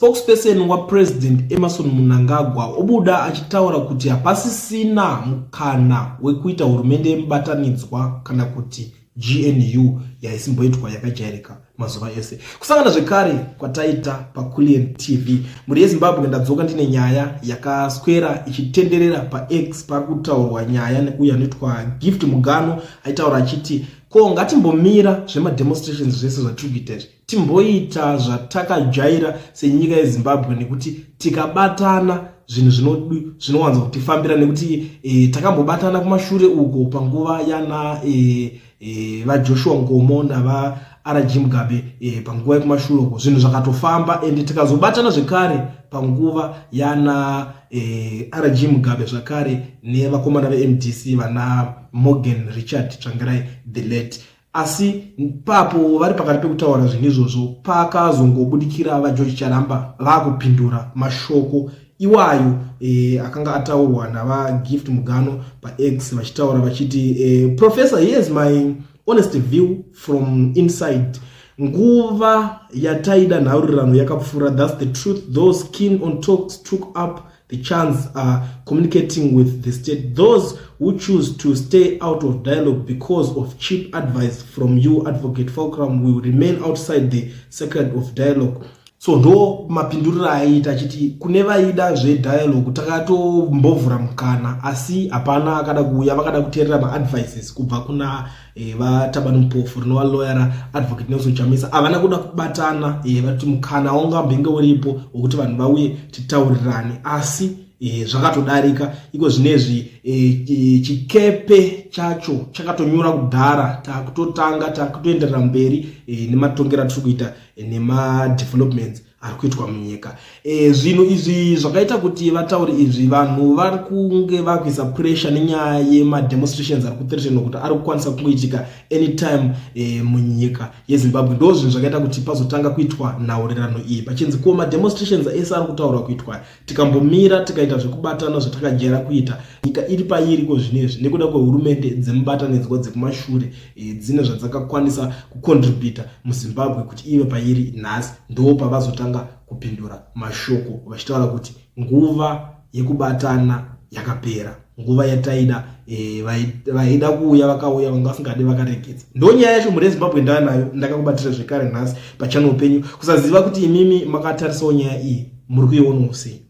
Spokesperson waPresident Emmerson Mnangagwa obuda achitaura kuti hapasisina mukana wekuita hurumende yemubatanidzwa kana kuti GNU yaisimboitwa yakajairika mazuva ese. Kusangana zvekare kwataita paCulian TV. Mhuri yeZimbabwe, ndadzoka ndine nyaya yakaswera ichitenderera paX pari kutaurwa nyaya nekuyo anoitwa Gift Mugano aitaura achiti ko ngatimbomira zvemademonstrations zvese zvatiri kuita izvi, timboita zvatakajaira senyika yeZimbabwe, nekuti tikabatana zvinhu zvinowanza kutifambira, nekuti takambobatana kumashure uko panguva yana vaJoshua Nkomo nava RG Mugabe panguva yekumashure uko zvinhu zvakatofamba, ende tikazobatana zvekare panguva yana RG Mugabe zvakare nevakomana veMDC vana Morgan Richard Tsvangirai the late. Asi papo vari pakati pekutaura zvinhu izvozvo, pakazongobudikira vaGeorge Charamba vaakupindura mashoko iwayo akanga ataurwa navaGift Mugano paX, vachitaura vachiti, "Professor, here's my honest view from inside. Nguva yataida nhaurirano yakapfuura. That's the truth. Those keen on talks took up the chance, communicating with the state. Those who choose to stay out of dialogue because of cheap advice from you, Advocate Fulcrum, will remain outside the circuit of dialogue." So ndo mapinduriro aiita achiti kune vaida zvedialogue takatombovhura mukana, asi hapana akada kuuya. Vakada kuteerera maadvices kubva kuna vaThabani Mpofu, rinova lawyer raAdvocate Nelson Chamisa, havana kuda kubatana. Vati mukana wangambenge uripo wekuti vanhu vauye titaurirane, asi zvakatodarika iko zvinezvi. Chikepe chacho chakatonyura kudhara. Takutotanga, takutoenderera mberi nematongero atiri kuita nemadevelopments ari kuitwa munyika. Zvinhu izvi zvakaita kuti vatauri izvi, vanhu vari kunge vakuisa pressure nenyaya yemademonstrations ari kuthreatenwa kuti ari kukwanisa kungoitika anytime munyika yeZimbabwe. Ndo zvinhu zvakaita kuti pazotanga kuitwa nhaurirano iyi, pachinzi ko mademonstrations ese ari kutaurwa kuitwa, tikambomira tikaita zvekubatana zvatakajaira kuita, nyika iri pairi ko zvinezvi nekuda kwehurumende dzemubatanidzwa dzekumashure dzine zvadzakakwanisa kucontributa muZimbabwe kuti ive pairi nhasi. Ndo pavazotanga kupindura mashoko vachitaura kuti nguva yekubatana yakapera, nguva yataida vaida kuuya vakauya, vanga vasingadi vakaregedza. Ndo nyaya yacho, mhuri yeZimbabwe, ndanayo ndakakubatira zvekare nhasi pachannel penyu. Kusaziva kuti imimi makatarisawo nyaya iyi, muri kuionawo sei?